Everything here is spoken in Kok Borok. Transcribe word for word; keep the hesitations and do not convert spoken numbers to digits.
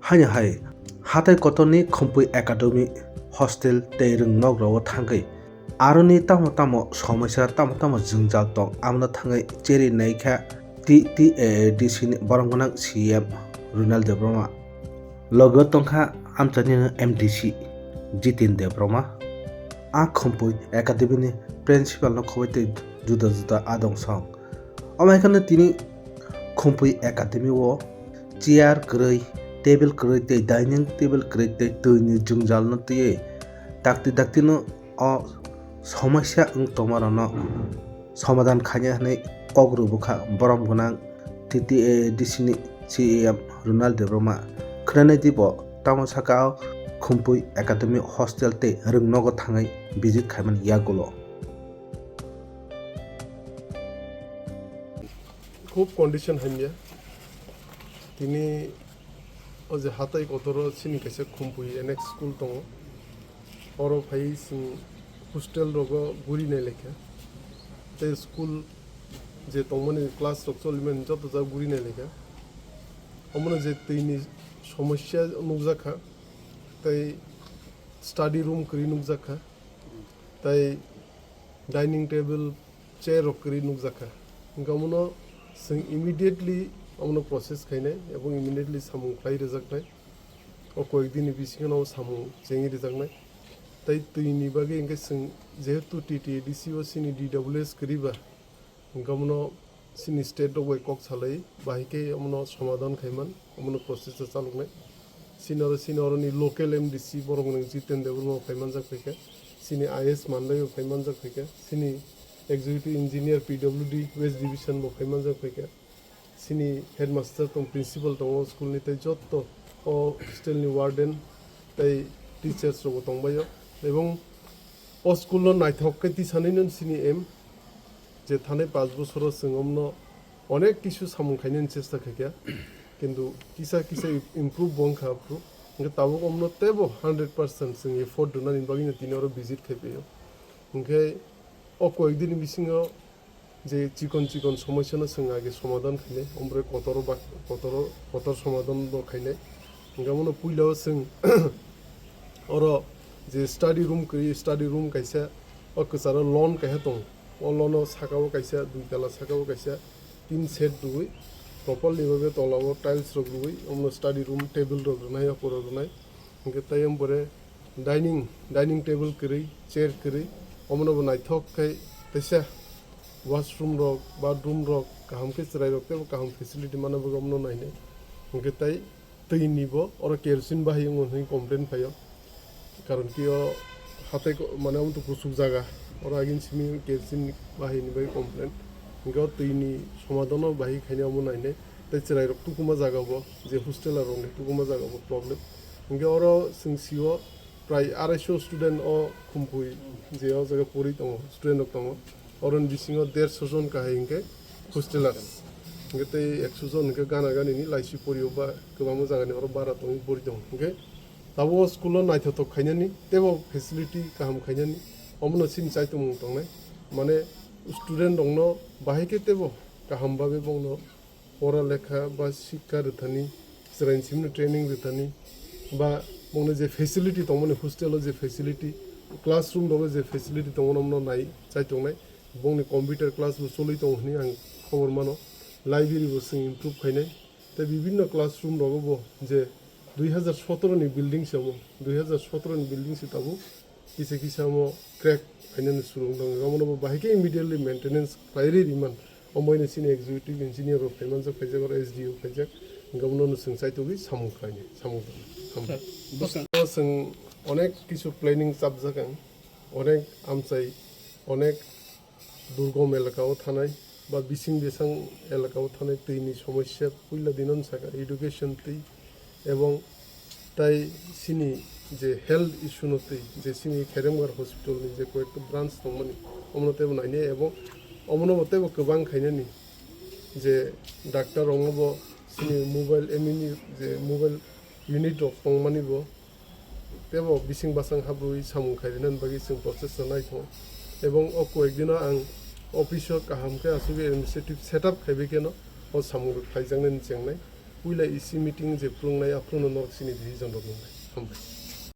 Haino hai, hatai kotorni Khumpui Academy hostel tei rwngnokrogo thangwi aroni tamo tamo somoisa, tamo tamo jwngjal tong, amno thangwi cheri naikha T T A A D C ni borom gwnang C E M Ronald Debbarma. Logo tongkha amchaini M D C Jitin Debbarma. A Khumpui Academy ni principal no khoboi tei juda juda adong song. Omo hai kheno tini Khumpui Academy o chair kwrwi, table kwrwi tei dining table kwrwi tei twi ni jwngjal no twiwi dakti dakti no o somoisa wng tongma rok no somadan khaina hinwi kok rwbwkha borom gwnang T T A A D C ni C E M Ronald Debbarma. Khwnanai di bo tamo saka o Khumpui Academy hostel tei rwngnogo thangwi visit khaimani yagulo. Khub condition hamya. Tini o je hatai kotoro chini kaisa Khumpui N X school tongo. Oro phai chwng hostel rogo guri nai laikha. Tei school je tongmani class rok cholimani joto jagao guri nai laikha. Omono je twi ni somosya nukjakha. Tei study room kwrwi nukjakha. Tei dining table, chair rok kwrwi nukjakha. Hwnkhe omono chwng immediately omono process khainai ebong immediately samung khlai rwjaknai. O koyek dini bisingo samung chengwi rwjaknai. Tei twi ni bagwi hwnkhe chwng jehetu T T A D C o chini D W S kwrwi ba, hwnkhe omono chini state rok bai kok salai bahai khe omono somadhan khaiman, omono process o chaloknai. Chini oro, chini oroni local M D C borok nwng Jiten Debbarma bo phaimanjak phaikha, chini I S Mandai bo phaimanjak phaikha, chini executive engineer P W D West Division bo phaimanjak phaikha, chini headmaster tong, principal tongo school ni, tei jotto o hostel ni warden tei teachers rok bo tongbaio. Ebong o school no naithok khe tisanai no chini aim, je thanai panch bosoro chwng omno onek kisu samung khainani chesta khaikha, kintu kisa kisa improve bo wngkha aphuru. Hwnkhe tabuk omno teibo hundred percent chwng effort rwnani bagwino tini oro visit khai phaio. Hwnkhe o koyek dini bisingo je chikon chikon somosyano chwng age somadhan khainai, ombre kotoro ba-, kotoro, kotor somadhan bo khainai. Hwnkhe omono puila o chwng oro je study room kwrwi, study room kaisa o kwcharo lawn kaisa tongo. O lawn o saka o kaisa, dui tala saka o kaisa tin set rwui, properly bhabe tola o tiles rok rwui, omono study room table rok rwnai, aphuru rwnai. Hwnkhe tei omo pore dining, dining table kwrwi, chair kwrwi, omono bo naithok khe teisa washroom rok, bathroom rok kaham khe chwrai rok teibo kaham facility mana bagwi omono nainai. Hwnkhe tei twi ni bo oro kerosene bahai wngo hinwi complain phaio. Karon ki o hatai ko-, mane omo to kuchuk jaga, oro agin simi kerosene bahai ni bai complain. Hwnkhe o twi ni somadhan o bahai khaina omo nainai. Tei chwrai rok tukuma jaga bo, je hostel rok ni tukuma jaga bo problem. Hwnkhe oro chwng sio prai arai so student o Khumpui je o jaga pori tongo, student rok tongo. Oroni bisingo derso jon kahai hwnkhe hostelers. Hwnkhe tei ekso jon hwnkhe gana gani ni laisi porio ba kwbangma jaga ni oro bara tongwi pori tongo. Hwnkhe tabuk o school o naithothok khainani, teibo facility kaham khainani, omono chini chaitomung tongnai. Mane student rokno bahai khe teibo kaham bagwi bongno pora lekha ba sikha rwthani, chwraini simi training rwthani, ba bongni je facility tongmani, hostel o je facility, classroom rogo je facility tongmani, omono nai chai tongnai. Bongni computer class bo choli tongo hwnwi ang khobor mano. Library bo chwng improve khainai. Tei bibinno classroom rogo bo je dui hazar sotoro ni building se omo, dui hazar sotoro ni building se tabuk kisa kisa omo crack phainani surung tongo. Omono bo bahai khe immediately maintenance khlai rwi rwman. Omoino chini executive engineer rok phaimanjak, phaijak, oro S D O phaijak. Hwnkhe omono chwng chaitugwi samung khlainai, samung tangwi. Hambai. Sir, bwswng- Bo chwng onek kisu planning chapjak ang, onek amchai, onek durgom elaka o thanai ba bising bisang elaka o thanai twi ni somosya puila dino no saka education twi ebong tai chini je health issue no twi je chini Kheremgar hospital ni je koyekta branch tongmani omono teibo nainai ebong omono bo teibo kwbang khainani je doctor rok no bo chini mobile M E ni je mobile unit rok tongmani bo teibo bising basang habrwi samung khai rinani bagwi chwng process no nai tongo. Ebong o koyek dino ang office o kaham khe asugwi administrative setup khaibai kheno o samung rok khaijaknani chengnai. puila E C meeting je phwrwngnai, a phwrwngno norok chini decision rok nwngnai. Hambai.